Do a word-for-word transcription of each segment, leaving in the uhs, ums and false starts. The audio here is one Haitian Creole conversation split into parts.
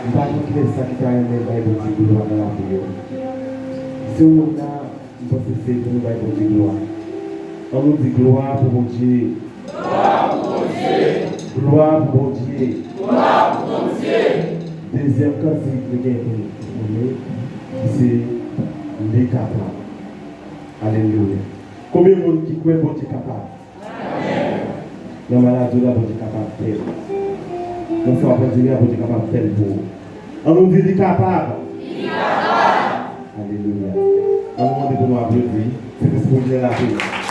M pa konn kilès sa ki ta renmen bay Bondye glwa nan lavi yo. Si w wè m la, m panse se pou nou bay Bondye glwa. An nou di glwa pou Bondye. Glwa pou Bondye. Glwa pou Bondye. Glwa pou Bondye. Dezyèm kantik nou gen pou nou, pou nou, se Li kapab. Alelouya. Konbyen moun ki kwè Bondye kapab? Nan maladi w la, Bondye kapab fè l. Nan sa w ap andire a, Bondye kapab fè l pou ou. An nou di, Li kapab. Li kapab. Alelouya. An nou mande pou nou aplodi Sentespri vini la pou nou.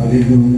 Alelouya.